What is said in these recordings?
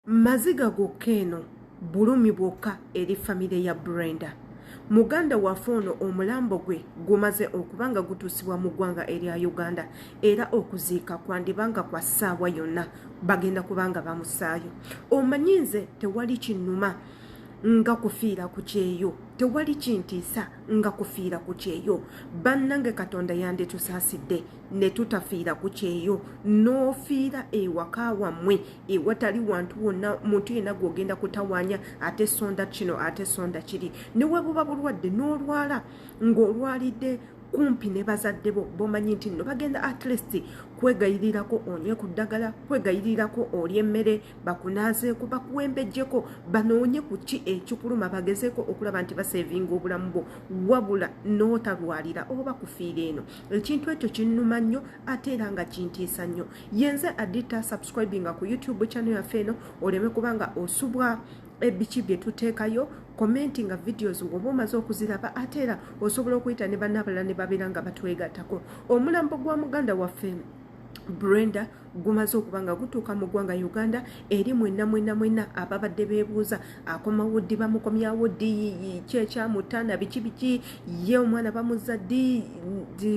Maziga gokka eno bulumi bwokka eri famire ya Brenda. Muganda waffe ono omulambo gwe gumaze okuba nga gutuusibwa mu ggwanga erya Uganda era okuziika kwandiba nga kwa ssaawa yonna bagenda kuba nga bamusaayo. Omanyi nze tewali kinnuma nga kufiira ku kyeyo, tewali kintiisa nga kufiira ku kyeyo. Bannange Katonda yanditusaasidde ne tutafiira ku kyeyo, n'ofiira ewaka wammwe ewatali wantu wonna muntu yenna gw'ogenda kutawaanya, ate sonda kino ate sonda kiri. Ne we buba bulwadde n'olwala ng'olwalidde kumpi ne bazadde bo bomanyi nti nno bagenda at least kwegayirirako onywe ku ddagala, kwegayirirako olye emmere, bakunaazeeko, bakuwembejjeko, banoonye ku ki ekikuluma, bagezeeko okulaba nti basevinga obulamu bwo, wabula n'otalwalira oba kufiira eno. Ekintu ekyo kinnuma nnyo ate era nga kintiisa nnyo. Yenze Adita, subscribinga ku YouTube channel yaffe eno oleme kubanga osubwa ebiki bye tuteekayo, commenti nga videos woba omaze okuziraba, ate era osobola okuyita ne bannabalala ne babeera nga batwegattako. Omulambo gwa muganda waffe Brenda gumaze okuba nga gutuuka mu ggwanga Uganda. Eri mwenna mwenna mwenna ababadde beebuuza akomawo ddi, bamukomyawo ddi, ki ekyamutta na biki biki, ye omwana bamuzza ddi,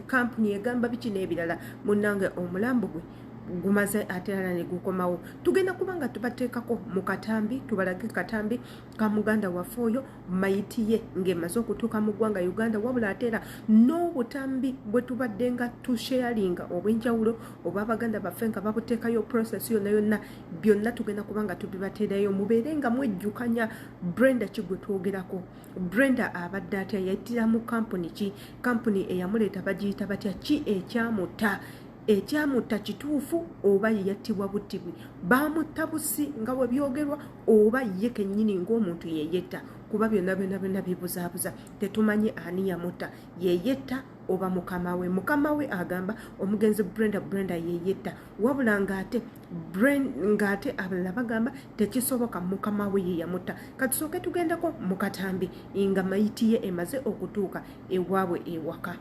kampuni egamba biki n'ebirala, munnange omulambo gwe gumaze ate era ne gukomawo. Tugenda kuba nga tubateekako mu katambi, tubalage katambi ka muganda waffe oyo mayiti ye ng'emaze okutuuka mu ggwanga Uganda, wabula ate era n'obutambi bwe tubadde nga tusharinga obw'enjawulo obw'abaganda baffe nga babuteekayo, process yonna yonna byonna tugenda kuba nga tubibateerayo, mubeere nga mwejjukanya Brenda ki gwe twogerako. Brenda abadde atya? Yattira mu kampuni ki? Kampuni eyamuleeta bagiyita batya? Ki ekyamutta? Ekyamutta kituufu oba ye yattibwa buttibwi, baamutta busi nga bwe byogerwa, oba ye kennyini ng'omuntu yeyetta? Kuba byonna byonna byonna bibuzaabuza, tetumanyi ani yamutta, yeyetta oba mukama we. Mukama we agamba omugenzi Brenda Brenda yeyetta, wabula ng'ate ng'ate abalala bagamba tekisoboka, mukama we ye yamutta. Katusooke tugendeko mu katambi nga mayiti ye emaze okutuuka ewaabwe ewaka.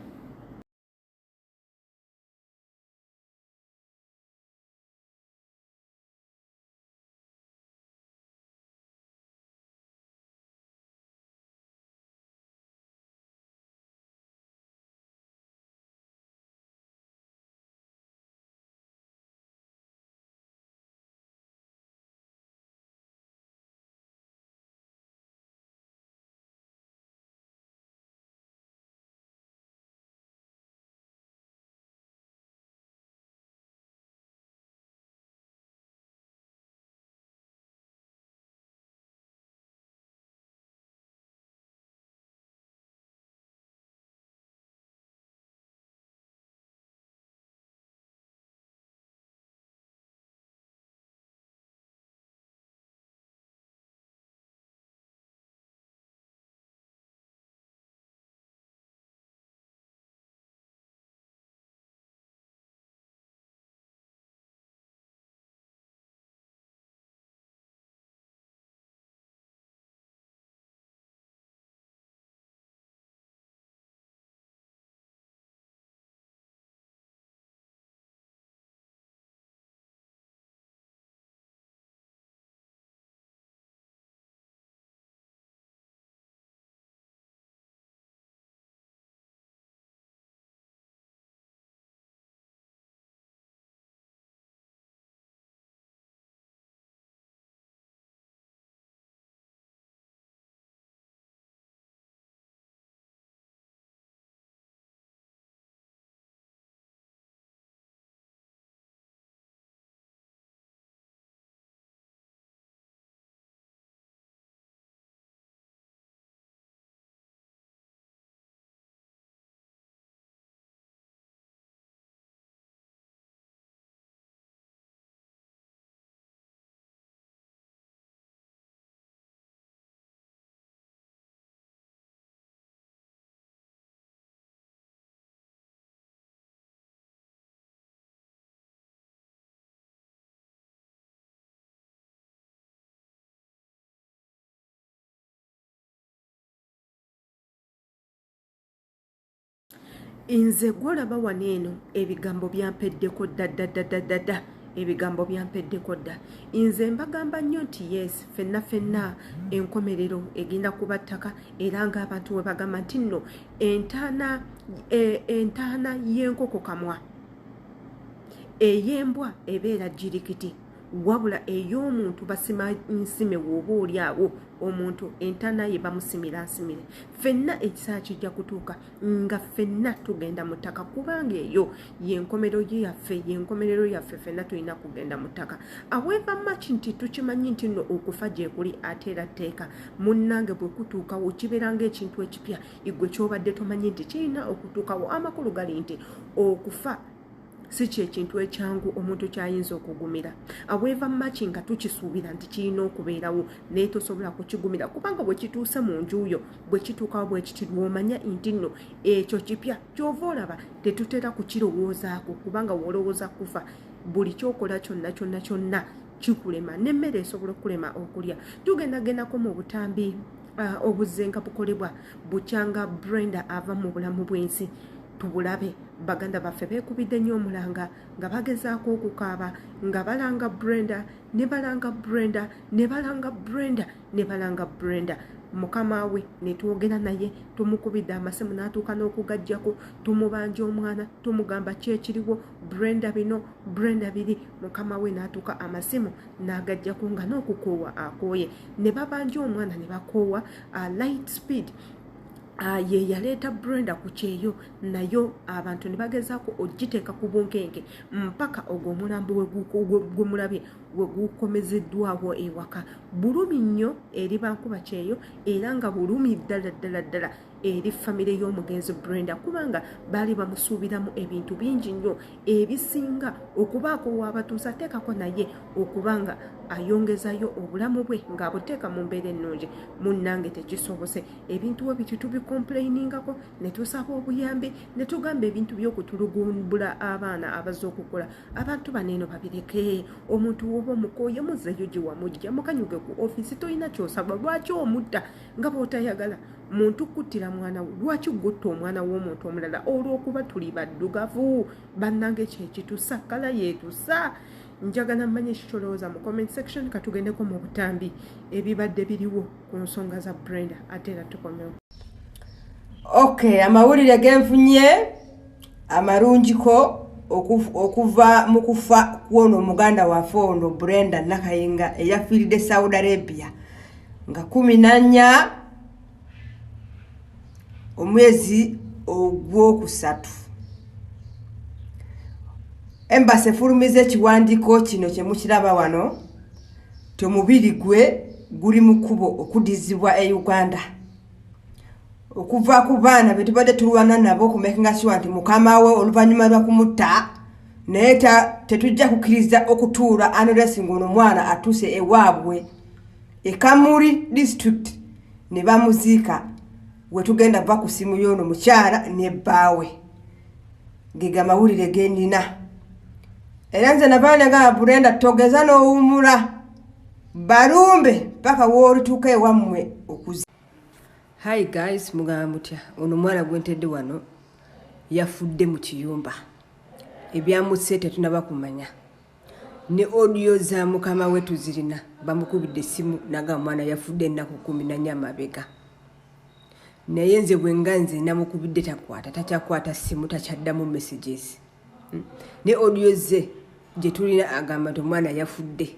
Nze gwolaba wano eno ebigambo byampeddeko dda dda dda dda dda. Ebigambo byampeddeko dda. Nze mbagamba nnyo nti yes, fenna fenna enkomerero egenda kuba ttaka, era ng'abantu we bagamba nti nno entaana entaana y'enkoko kamwa, ey'embwa ebeera jirikiti, wabula ey'omuntu basima nsime. Woba oli awo, omuntu entaana ye bamusimira nsimire. Ffenna ekiseera kijja kutuuka nga ffenna tugenda mu ttaka, kubanga eyo yenkomerero yaffe, yenkomerero yaffe. Ffenna tulina kugenda mu ttaka. However much nti tukimanyi nti nno okufa gyekuli, ate era tteeka, munnange, bwe kutuukawo kibeera ng'ekintu ekipya igwe kyobadde tomanyi nti kirina okutuukawo. Amakulu gali nti okufa si kyekintu ekyangu omuntu kyayinza okugumira. However much nga tukisuubira nti kirina okubeerawo, naye tosobola kukigumira, kubanga bwe kituuse mu njuuyo, bwe kituukawo bwe kiti, lwomanya nti nno ekyo kipya. Kyova olaba tetutera kukirowoozaako, kubanga w'olowooza kufa, buli kyokola kyonna kyonna kyonna kikulema, n'emmere esobola okukulema okulya. Tugendagendako mu butambi obuzze nga bukolebwa bukyanga Brenda ava mu bulamu bw'ensi, tubulabe. Baganda baffe beekubidde nnyo omulanga nga bagezaako okukaaba, nga balanga Brenda, ne balanga Brenda, ne balanga Brenda, ne balanga Brenda. Mukama we ne twogera naye, tumukubidde amasimu n'atuuka n'okugajjako. Tumubanja omwana, tumugamba ki ekiriwo, Brenda bino, Brenda biri. Mukama we n'atuuka amasimu n'agajjako nga n'okukoowa akooye. Ne babanja omwana ne bakoowa. Light Speed ye yaleeta Brenda ku kyeyo, nayo abantu ne bagezaako ogiteeka ku bunkenke mpaka ogwo omulambo gwe mulabye we gukomezeddwawo ewaka. Bulumi nnyo eri bankuba kyeyo, era nga bulumi ddala ddala ddala eri famire y'omugenzi Brenda, kubanga baali bamusuubiramu ebintu bingi nnyo ebisinga okubaako waabatuusa ateekako, naye okuba nga ayongezayo obulamu bwe ng'abuteeka mu mbeera ennungi, munnange, tekisobose. Ebintu we biti tubicomplainingako, ne tusaba obuyambi, ne tugamba ebintu by'okutulugumbula abaana abazze okukola. Abantu bano eno babireke. Omuntu woba omukooye, muzzeyo gye wamujja, mukanyuge ku ofiisi. Tolina kyosaba, lwaki omutta nga bw'otayagala muntu kuttira mwana we? Lwaki gutta omwana w'omuntu omulala olw'okuba tuli baddugavu? Bannange, kyekitusa kala yeetusa. Njagala mmanye ekikyolowooza mu comment section. Katugendeko mu butambi ebibadde biriwo ku nsonga za Brenda, ate era tukomewo. Okay, amawulire genfunye amalungiko okuva mu kufa kwono omuganda waffe ono Brenda Nakayinga, eyafiiridde Saudi Arabia nga 14 omwezi ogwokusatu. Embassy efulumiza ekiwandiiko kino kyemukiraba wano, ti omubiri gwe guli mu kkubo okudizibwa e Uganda okuva ku baana be tubadde tulwana nabo okumakinga sure nti mukama we oluvannyuma lwa kumutta, naye tetujja kukkiriza okutuula unless ng'ono omwana atuuse ewaabwe e Kamuli District ne bamuziika. We tugenda va ku simu y'ono mukyala ne bbaawe. Gega mawulire genina. Era nze navaana gamba, Brenda, togeza n'owumula, balumbe paka woolituuka ewammwe okuzi. Hi guys, mugamba mutya? Ono omwana gwentedde wano yafudde mu kiyumba. Ebyamutse tetunaba kumanya. Ne audio za mukama we tuzirina, bamukubidde essimu naga omwana yafudde ennaku 14 amabega. Naye nze bwenga nze namukubidde takwata, takyakwata ssimu, takyaddamu messages. Ne audio ze gye tulina agamba nti omwana yafudde.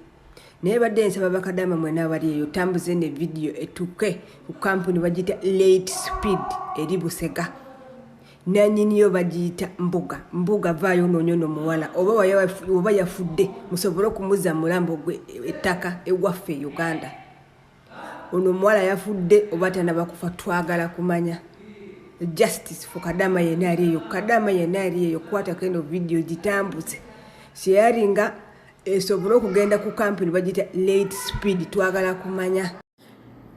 Naye badde nsaba bakadama mwena abali eyo, tambuze ne vidiyo etuke ku kampuni bagiyita Late Speed eri Busega, nanyiniyo bagiyita Mbuga. Mbuga, vaayo onoonya ono muwala, oba yafudde, musobole okumuzza mulambo gwe ettaka ewaffe e Uganda. Ono omuwala yafudde oba tanaba kufa? Twagala kumanya. Justice for kadama yenna ali eyo, kadama yenna ali eyo, kwatako eno vidiyo, gitambuze, kyeyalinga esobole okugenda ku kampuni bagiyita Late Speed. Twagala kumanya.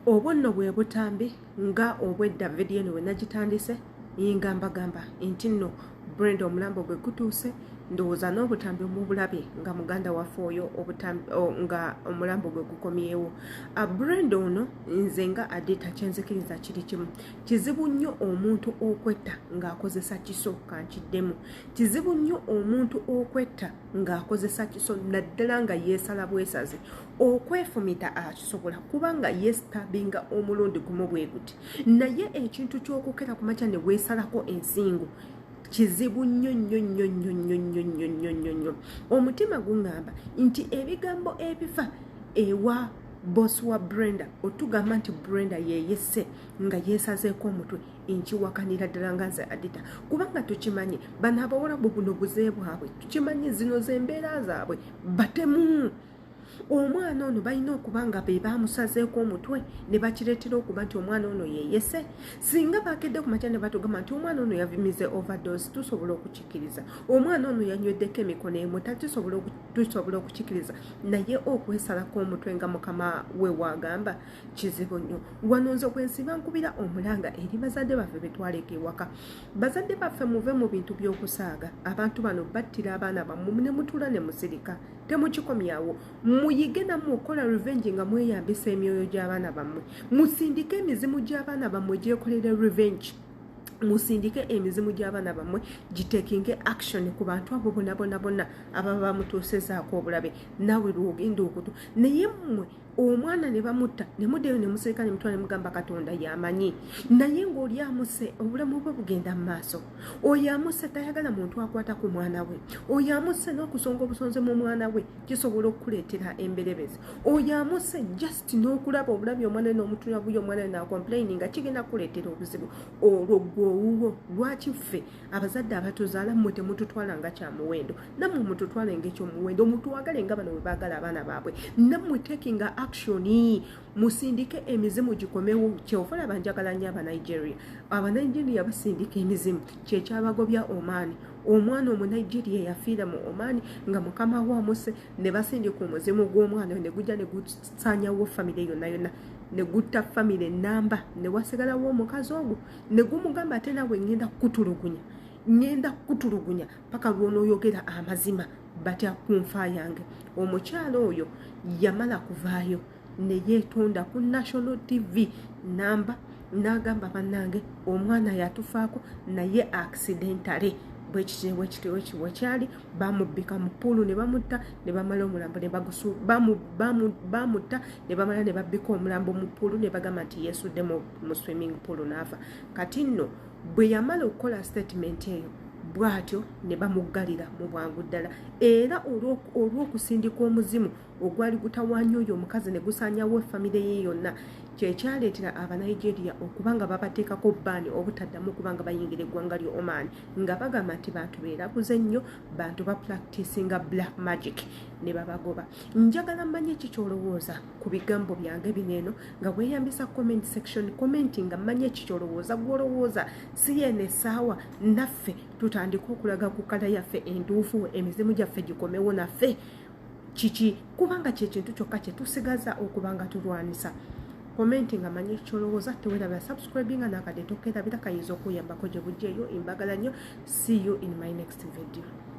Obwo nno bwe butambi nga obwedda. Vidiyo eno we nagitandise nga mbagamba nti nno Brenda omulambo gwe gutuuse. Ndowooza n'obutambi omubulabe nga muganda waffe oyo nga omulambo gwe gukomyewo. Brenda ono nze nga Adita kyenzikiriza kiri kimu, kizibu nnyo omuntu okwetta ng'akozesa kiso. Kankiddemu, kizibu nnyo omuntu okwetta ng'akozesa kiso, naddala nga yeesala bwesazi. Okwefumita akisobola kubanga yeestabinga omulundi gumu bwe guti, naye ekintu ky'okukera ku makya ne weesalako ensingo kizibu nnyo nnyo nnyo nnyo nnyo nnyo nnyo nnyo nnyo nnyo. Omutima guŋŋamba nti ebigambo ebiva ewa boss wa Brenda otugamba nti Brenda yeyesse nga yeesazeeko omutwe, nkiwakanira ddala nga nze Adita, kubanga tukimanyi bano abawalabu buno buze bwabwe, tukimanyi zino zembeera zaabwe, batemu. Omwana ono balina okuba nga be bamusazeeko omutwe ne bakireetera okuba nti omwana ono yeyese. Singa bakedde ku makya ne batugamba nti omwana ono yavimize overdose, tusobola okukikkiriza. Omwana ono yanyweddeko emikono emu, tusobola okukikkiriza, naye okwesalako omutwe nga mukama we waagamba kizibu nnyo. Wano nze kwensiba nkubira omulanga eri bazadde baffe betwaleka ewaka. Bazadde baffe, muve mu bintu by'okusaaga. Abantu bano battira abaana bammwe ne mutuula ne musirika, temukikomyawo. Muyige nammwe okukola revenge nga mweyambisa emyoyo gy'abaana bammwe. Musindike emizimu gy'abaana bammwe gyekolere revenge, musindike emizimu gy'abaana bammwe gitakinge action ku bantu abo bonna bonna bonna ababa bamutuusezaako obulabe. Naawe lwogenda okutu naye mmwe omwana ne bamutta ne muddeyo ne musirika ne mutwala ne mugamba Katonda yamanyi, naye ng'oli amuse obulamu bwe bugenda mu maaso. Oyo amuse tayagala muntu akwata ku mwana we. Oyo amuse n'okusonga obusonze mu mwana we kisobola okukuleetera emberebezi. Oyo amuse just n'okulaba obulabi omwana we n'omutula buyo omwana we n'acomplaini nga kigenda kukuleetera obuzibu. Olwo gwe owuwo, lwaki ffe abazadde abatuzaala mmwe temututwala nga kyamuwendo? Nammwe mututwale ng'ekyomuwendo, mutwagale nga bano bwe baagala abaana baabwe. Nammwe takinga action, musindike emizimu gikomewo. Kyova olaba njagala nnyo Abanigeria. Abanigeria basindika emizimu, kyekyabagobya Omaani. Omwana Omunigeria yafiira mu Omaani nga mukama we amuse, ne basindika omuzimu gw'omwana ne gujja ne gusaanyawo famire yonna yonna, ne gutta famire namba, ne wasigalawo omukazi ogwo, ne gumugamba ate naawe ŋŋenda kukutulugunya, ŋŋenda kukutulugunya paka lw'onooyogera amazima batya ku nfa yange. Omukyalo oyo yamala kuvaayo ne yeetonda ku national TV namba n'agamba, bannange, omwana yatufaako naye accidentally bwekiti bwekiti bwekiti bwekyali, bamubbika mu pool ne bamutta ne bamala omulambo ne bamutta ne bamala ne babbika omulambo mu pool ne bagamba nti yeesudde mu swimming pool n'afa. Kati nno bwe yamala okukola statement eyo bw'atyo ne bamuggalira mu bwangu ddala, era olw'okusindika omuzimu ogwali gutawaanya oyo omukazi ne gusaanyawo efamire ye yonna, kyekyaleetera Abanigeria okuba nga babateekako ban obutaddamu okuba nga bayingira eggwanga lyo Oman, nga bagamba nti bantu beeraguze nnyo, bantu bapracticinga black magic, ne babagoba. Njagala mmanye ki kyolowooza ku bigambo byange bino eno nga weeyambisa comment section. Comment nga mmanye ki kyolowooza. Gwolowooza si yeeno essaawa naffe tutandike okulaga ku colour yaffe entuufu, emizimu gyaffe gikomewo naffe kiki, kubanga kyekintu kyokka kyetusigaza okuba nga tulwanisa? Comment nga manyi kyolowooza. Tewerabira subscribinga nakadde tokerabira, kayinza okuyambako gye bujja eyo. Mbagala nnyo. See you in my next video.